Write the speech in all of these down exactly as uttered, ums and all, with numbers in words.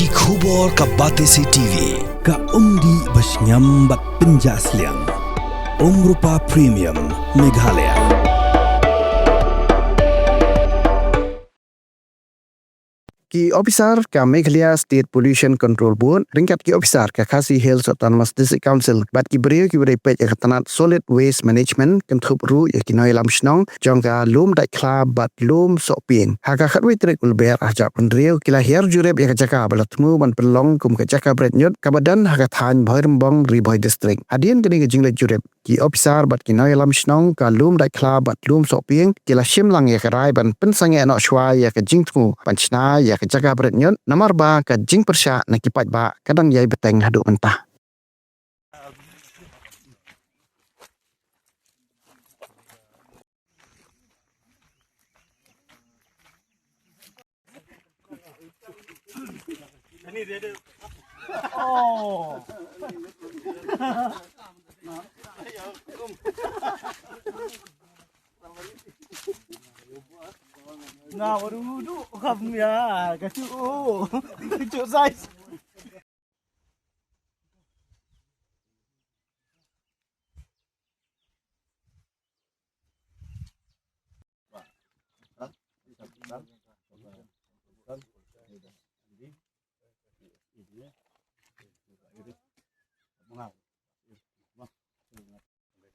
Ki khubor ka Batesi T V, ka umdih ba shngiam bad pynjah sliang. Umrupa Premium, Meghalaya. Ki officer ka Meghalaya State Pollution Control Board, ryngkat ki officer ka Khasi Hills Autonomous District Council, bad ki briew kiba dei peit ïa ka tnat Solid Waste Management, kynthup ruh ïa ki nongïalam shnong jong ka Lum Daitkhla bad Lum Sohpieng, ha ka khatwei tarik u Lber arhajar arphew hynriew, ki la hiar jurip ïa ka jaka ba la thmu ban pynlong kum ka jaka bret ñiut kaba don ha ka thaiñ Bhoirymbong, Ri Bhoi District. Hadien kane ka jingleit jurip, ki officer bad ki nongïalam shnong ka Lum Daitkhla bad Lum Sohpieng ki la shim lang ïa ka rai ban pynsangeh noh shuwa ïa ka jingthmu ban shna ïa ka jaka bret ñiut, namar ba ka jingpyrshah na ki paidbah ka dang ïai bteng haduh mynta. Nga baru duduk kam ya, kacau. Kacau size.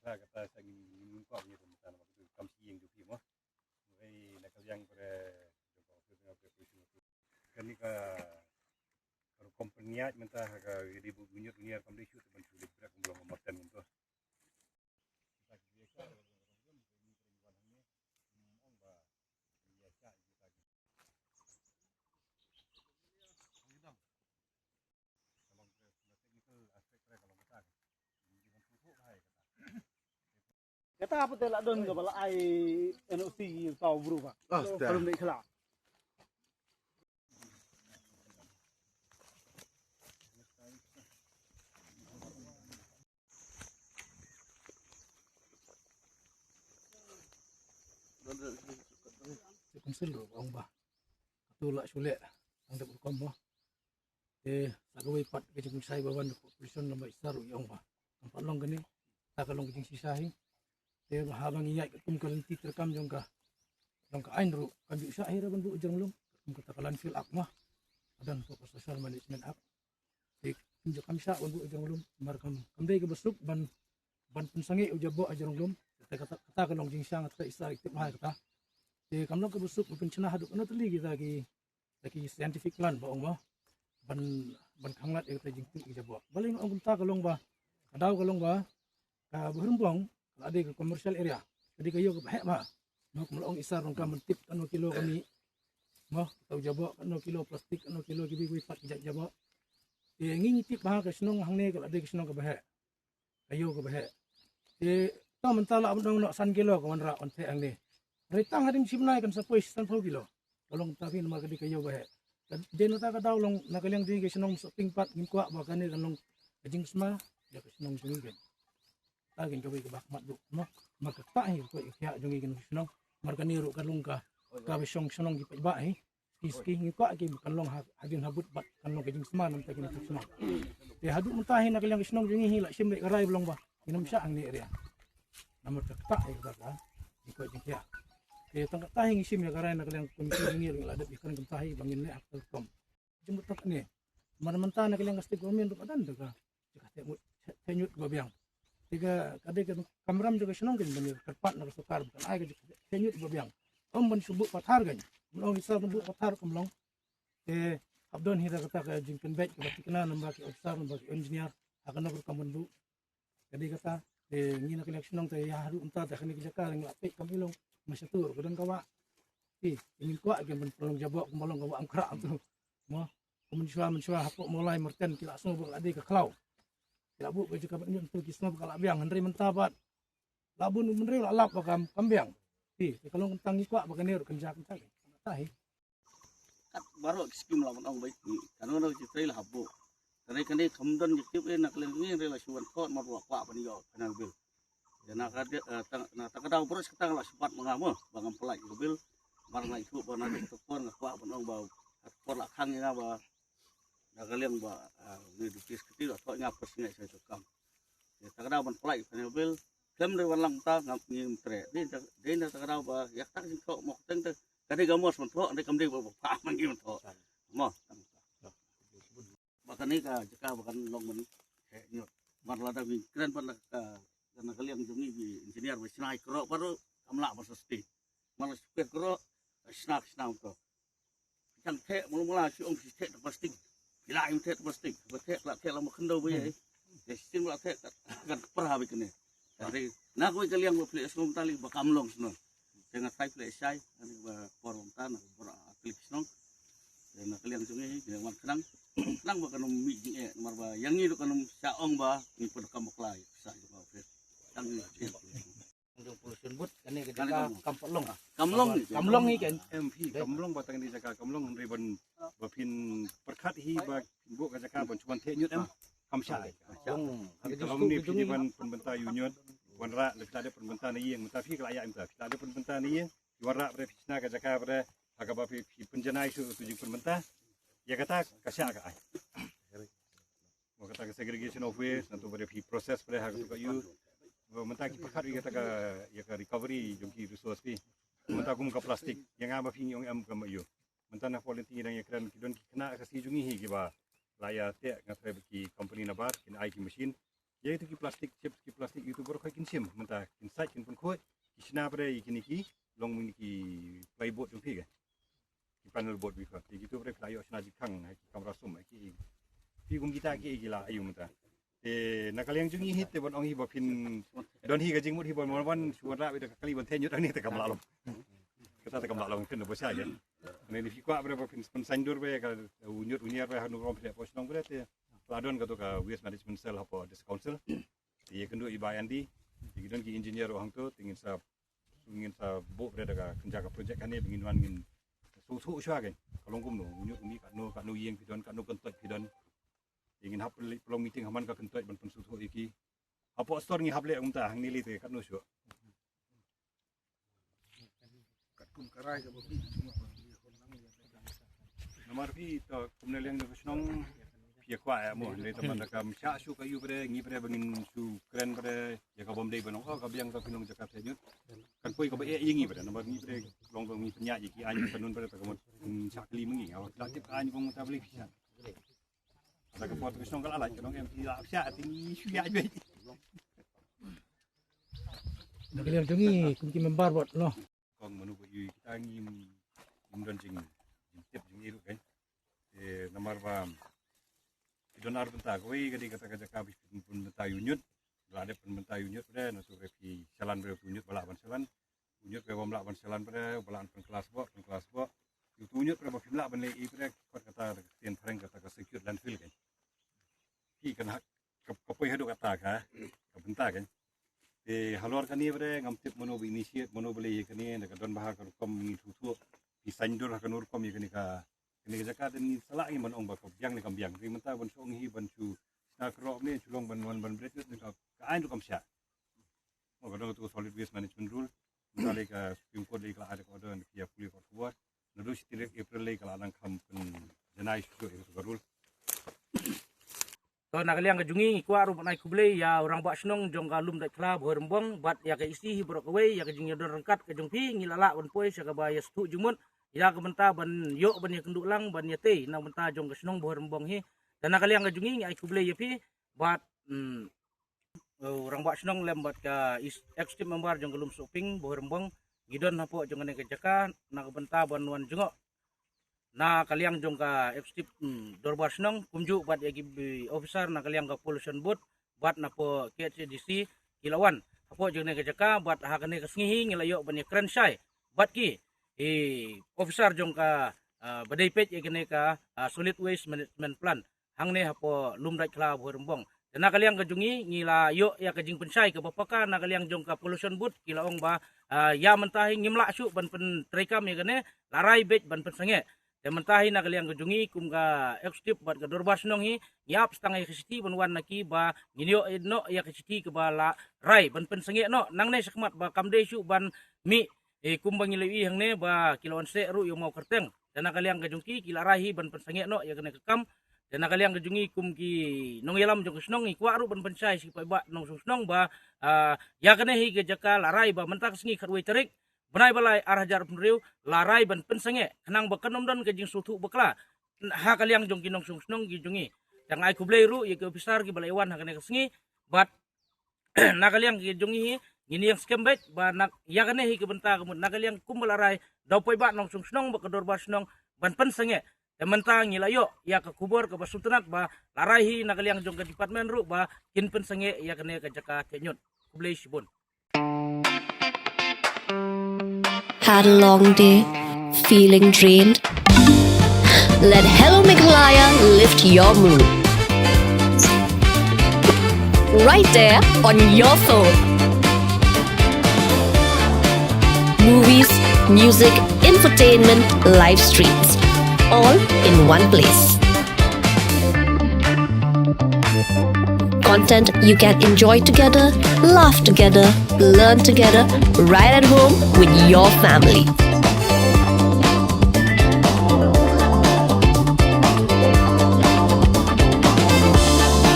Kata sa ngin, ngin, ngin kwah ngi ruh mynta namar ka kam shi ïing jong phi mo. Ngi na ka liang pre jong ka office nga pre pre. Kane ka rukom pynïaid mynta ha ka ri bu minyut minyar kam dei shu ban shu lip rek kumlong marten ngin to. Kata pat te la don kaba la ai N O C ïa uta u bru ba. Ah, ka Lum Daitkhla. Te council ruh ong ba kato lah shu leh tang dep rukom mo. Te sa kawei pat ka jingpynshai ba wan ka population lem bad shisha ruh ong ba kam pat long kane, kata ka long ka jingshisha hi. Te haba ngi ïaid katkum ka lynti treikam jong ka, jong ka aiñ ruh kam ju shah hi re ban buh jrong lum katkum kata ka Landfill Act mo. Ka don ka Social Management Act. Te kam ju kam shah ban buh jrong lum namar kam, kam dei kaba suk ban, ban pynsangeh u jaboh ha jrong lum. Kata, kata, kata ka long jingshisha, kata i sar i tip bha kata. Te kam long kaba suk ban pynshna haduh kano tylli kita ki, kita ki scientific plan ba ong mo, ban, ban khanglad ïa kata jingtip ki jaboh. Balei nga ong kumta ka long ba, ka daw ka long ba ka Bhoirymbong ka la dei ka commercial area, ka dei ka ïew kaba heh bha. Mo, kum la ong i sar ruh kam tip katno kilo ka mih, mo, kata u jaboh katno kilo, plastik katno kilo, kiwei kiwei pat ki jait jaboh. Te ngi ngi tip bha ka shnong hangne ka la dei ka shnong kaba heh, ka ïew kaba heh. Te to mynta lah ban ong noh san kilo ka wanrah wan theh hangne. Hynrei tang hadien shi bnai kan sa poi shi sanphew kilo. Ka long kumta phi namar ka dei ka ïew ba heh. Ka dei na kata ka daw long na ka liang jong ngi ka shnong Sohpieng pat ngin kwah ba kane kan long ka jingsma ïa ka shnong jong ngi kan. Kata kan kawei kaba khmat ruh mo. Namar kata hi ka koit ka khiah jong ngi ka shnong. Namar kane ruh ka long ka, kaba shong shnong ki paidbah hi. Ki, ki ngi kwah ki kan long ha, hadien habud bad kan long ka jingsma na bynta ki nongshong shnong. Te haduh mynta hi na ka liang ka shnong jong ngi hi la shim beit ka rai ba long ba ngin ym shah hangne area. Namar kata hi kata ka jingkoit jingkhiah. Te tang kata hi ngi shim ïa ka rai na ka liang ka komiti jong ngi ruh ngi la dep ïa kane kumta hi ba ngin leh ha ka rukom. Jingmut tang kane. Namar mynta na ka liang ka state government ruh ka don da ka jaka theh ñiut, theh ñiut kaba biang. Te ka, ka dei ka kamram jong ka shnong kan ban ïa kyrpad na ka sorkar ba kan ai ka jaka theh ñiut kaba biang. Ym ban shu buh pathar kan. Ban ong i sar ban buh pathar kam long. Te hap don hi da kata ka jingpynbeit kaba thikna na ba ki officer na ba ki engineer ha kano ka rukom ban buh. Ka dei kata, te ngi na ka liang shnong te ïa haduh mynta te kane ka jaka ngi la peit kam i long, ma sha tur ka don ka wah. Te ngin kwah ki ban pynlong jaboh kumba long ka wah Umkhrah tu. Mo, ka mynshuwa mynshuwa hapoh Mawlai Myrten ki la sngew ba ka la dei ka khlaw. Ki la buh ka jaka bad ngi tu ki sngew ba ka la biang, hynrei mynta bad la bun u bynriew la lap ba kam, kam biang. Te, te ka long kumta ngi kwah ba kane ruh kan jia kumta. Kumta hi. Kat baroh ki skim la ban ong beit ni. Kano kano ki trei la hap buh. Trei kane kham don ki tip eh na ka liang ngi, hynrei la shu wan thok mar ruh kwah ban ïoh kane ka bil. Ïa na ka dei, eh, tang, na ta ka daw baroh shi katta la shu bat ma nga mo ba ngam pynlait ka bil. Mar nga ithuh ba na ka por nga kwah ban ong ba ka por la khang ïa nga ba Ta ka liang ba, ah, ngi duty security la thoh ïa ka sngewsih sa ïa ka kam. Ïa ta ka daw ban pynlait ïa ka bill, khlem dei ban lang ta ngam ngim treh. Dei ta, dei na ta ka daw ba ïa ka tak jingthoh mo ka teng te ka dei ka mos ban thoh, dei kam dei ba ba pha ma ngim thoh. Mo. Ba kane ka jaka ba kan long ban heh ñiot. Mar lada ngin kren ban la ka, ka na ka liang jong ngi ki engineer ba shna ïa ka rok baroh kam lah ban sustain. Mar la shu kren ka rok, shna shna ko. Chang theh mula mula shu ong shu theh plastik. Phi lah im theh plastik. Ba theh la theh la ma khyndew ba ye. Te shisien ba la theh kan pra ba kane. Te na kawei ka liang ba phi leh sngewthuh tali ba kam long shnong. Te nga trai phi leh shai ani ba por ong ta na por a klik shnong. Te na ka liang jong ngi ngi wan khnang. Khnang ba kan ym mih jingeh namar ba ïa ngi ruh kan ym shah ong ba ngi pun kam bakla ïa ka sa jong ka office. Tang ngi. Jong pollution board kane ka jaka kam pat long. Kam long ni. Kam long ni kan. Em phi kam long ba tang ni jaka kam long hynrei ban ba phin pyrkhat hi ba phin buh ka jaka ban chuan theh ñiot em. Kam shah. Long. Ka long ni phi ban pynbynta ïa u ñiot. Wanrah lada phi la dep pynbynta na ïing mynta phi ka la ïa mynta phi la dep pynbynta na ïing. Wanrah bre phi shna ka jaka bre ha kaba phi pynjanai shuh tu jingpynbynta. Ïa kata ka shah ka ai. Mo kata ka segregation of waste, nangtu ba dei phi process ba dei ha katu ka ïu. Ba mynta ki pyrkhat ïa kata ka, ïa ka recovery jong ki resource phi. Mynta kum ka plastik, ïa nga ba phi ngi ong em ka ma ïu. Mynta na volunteer dang ïa kren ki don ki khynnah ka sngi jong ngi hi kiba la ïa teh nga trai ba ki company na bar kin ai ki machine. Ïa itu ki plastik, chips ki plastik itu baroh kin shim mynta kin sait kin pynkhuid. Ki shna ba dei kine ki long mini ki plyboard jong phi ka. Ki panel board before. Te kitu bre phi la ïoh shna jingkhang ha ki kamra sum ha ki. Phi kum kita ki ki la ayu mynta. Te na ka liang jong ngi hi te ban ong hi ba phin don hi ka jingmut hi ban wan wan shu wanrah bad ka kali ban theh ñiot ani te kam lah long. Kata te kam lah long kynda ba shai. Ne ni phi kwah bre ba phin pynsaindur bre ka u ñiot u ñiar bre ha nu rom phi leh pos nong bre te. La don katu ka waste management cell hapoh district council. Te ïa kynduh i Bai Andy. Te ki don ki engineer ruh hangtu te ngin sa ngin sa buh bre da ka kynja ka project kane ba ngin wan ngin sngewthuh shuwa kein. Ka long kumno, u ñiut u mih katno, katno ïing phi don, katno kyntoit phi don. Te ngin hap pynlong meeting ha man ka kyntoit ban pynsngewthuh ïa ki. Hapoh store ngi hap leh kumta hangne lei te katno shuh. Katkum ka rai kaba phi. Namar phi to kumne liang jong ka shnong phi ïa kwah ïa mo hynrei tang ban da kam shah shu ka ïu bre ngi bre ba ngin shu kren bre ïa ka bym dei ban ong oh ka biang ka phi nong jaka theh ñiut. Kan poi kaba eh ïa ngi bre namar ngi bre long ba ngi pynïaid ïa ki aiñ ka nun bre ta ka mut shah kali ma ngi. Aw la tip ka aiñ kong ta beli phi shah. Ada ka por ka shnong ka la lait ka nong em phi la shah ti ngi shu ïa joi. Na ka liang jong ngi kum ki member bad no. Kong manu ba ïu kita ngi ngim don jing jingtip jingïohi ruh kan. Te namar ba ki don ar bynta kawei ka dei kata ka jaka ba phi pynbynta ïa u ñiut. Ba la dep pynbynta ïa u ñiut bre nangtu bre phi shalan bre u ñiut ba lah ban shalan. U ñiut bre bym lah ban shalan bre ba lah ban pynkylla sboh pynkylla sboh. Utu u ñiut bre ba phim lah ban leh ei bre kot kata ka ktien phareng kata ka secure landfill kan. Phi kan hak ka, ka poi haduh kata ka, ka bynta kan. Te halor kane ba dei ngam tip mano ba initiate, mano ba leh ïa kane, da ka don bha ka rukom ngi thuh thuh. Phi saiñdur ha kano rukom ïa kane ka, kane ka jaka te ngi sa lah ngi ban ong ba ka biang ne kam biang. Te mynta ban shu ong hi ban shu shna ka rok ne shu long ban wan ban bret ne ka, ka aiñ rukom shah. Mo ka don ka tu solid waste management rule. Mynta lei ka Supreme Court lei ka la ai da ka order ne phi ïa pule ka khubor. Naduh shi tarik April lei ka la nang kham pynjanai shuh ïa ka tu ka rule. To na ka liang ka jong ngi ngi kwah ruh ban ai khublei ïa u rangbah shnong jong ka Lumdaitkhla Bhoirymbong bad ïa ka E C hi baroh kawei ïa ka jingïadon ryngkat ka jong phi ngi la lah ban poi sha kaba ïa sngewthuh jingmut ïa ka bynta ban ïoh ban ïakynduh lang ban ïatei na ka bynta jong ka shnong Bhoirymbong hi. Te na ka liang ka jong ngi ngi ai khublei ïa phi bad, mm, u rangbah shnong lem bad ka is-, executive member jong ka Lumsohping Bhoirymbong ngi don hapoh jong kane ka jaka na ka bynta ban wan jngoh na ka liang jong ka executive, mm, dorbar shnong kumjuh bad ïa ki bi officer na ka liang ka pollution board bad na poh K H A D C ki la wan hapoh jong kane ka jaka bad ha kane ka sngi hi ngi la ïoh ban ïakren shai bad ki i officer jong ka, ah, ba dei peit ïa kane ka, ah, solid waste management plant hangne hapoh Lumdaitkhla Bhoirymbong. Te na ka liang ka jong ngi ngi la ïoh ïa ka jingpynshai kaba paka na ka liang jong ka pollution board ki la ong ba, ah, ïa mynta hi ngim lah shuh ban pyntreikam ïa kane la rai beit ban pynsangeh. Te mynta hi na ka liang ka jong ngi kum ka executive bad ka dorbar shnong hi ngi ap stang ïa ka shithi ban wan na ki ba ngin ïoh noh ïa ka shithi kaba la rai ban pynsangeh noh nangne shakhmat ba kam dei shuh ban mih eh, kumba ngi la ïohi hangne ba ki la wan seh ruh ïa u maw kyrteng. Te na ka liang ka jong ki, ki la rai hi ban pynsangeh noh ïa kane ka kam. Te na ka liang ka jong ngi kum ki nongïalam jong ka shnong ngi kwah ruh ban pynshai sha ki paidbah nongshong shnong ba, ah, ïa kane hi ka jaka la rai ba mynta ka sngi khatwei tarik bnai ba lai ar hajar arphew hynriew la rai ban pynsangeh khnang ba kan ym don ka jingsngewthuh bakla ha ka liang jong ki nongshong shnong ki jong ngi. Te nga ai khublei ruh ïa ki officer kiba la ïawan ha kane ka sngi bad na ka liang ki jong ngi hi ngin ïeng skhem beit ba na ïa kane hi ka bynta ka mut na ka liang kumba la rai da u paidbah nongshong shnong bad ka dorbar shnong ban pynsangeh. Te mynta ngi la ïoh ïa ka khubor kaba sngewtynnat ba la rai hi na ka liang jong ka department ruh ba kin pynsangeh ïa kane ka jaka theh ñiut. Khublei shibun. Had a long day? Feeling drained? Let Hello Meghalaya lift your mood. Right there on your phone. Movies, music, entertainment, live streams, all in one place. Content you can enjoy together, laugh together, learn together, right at home with your family.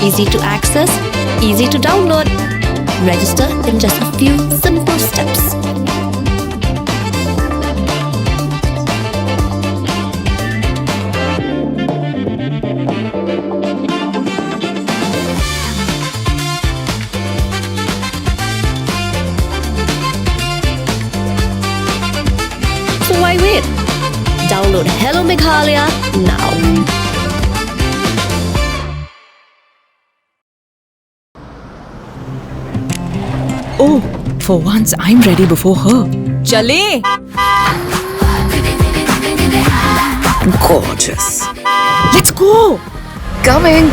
Easy to access, easy to download. Register in just a few simple steps. So why wait? Download Hello Meghalaya now. Oh, for once I'm ready before her. चले। Gorgeous. Let's go. Coming.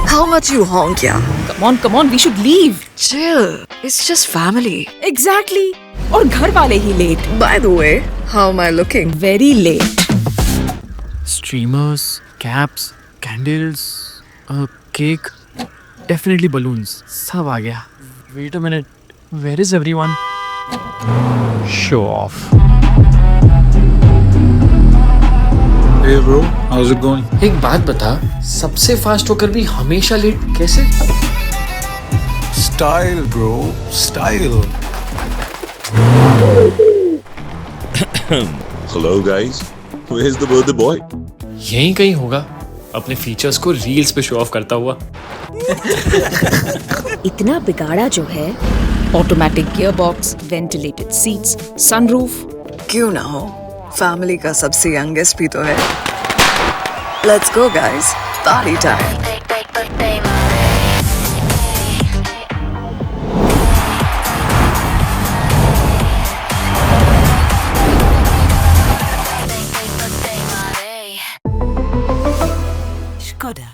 How much you honk, yeah? Come on, come on, we should leave. Chill. It's just family. Exactly. और घर वाले ही late. By the way, how am I looking? Very late. Streamers, caps, candles, a cake, definitely balloons. सब आ गया। Wait a minute, where is everyone? Show off. Hey bro, how's it going? एक बात बता, सबसे फास्ट होकर भी हमेशा लेट कैसे? Style bro, style. Hello guys, where's the birthday boy? यहीं कहीं होगा, अपने फीचर्स को रील्स पे शो ऑफ करता हुआ। इतना बिगाड़ा जो है। Automatic gearbox, ventilated seats, sunroof। क्यों ना हो, फैमिली का सबसे यंगेस्ट भी तो है। Let's go guys, party time. Skoda.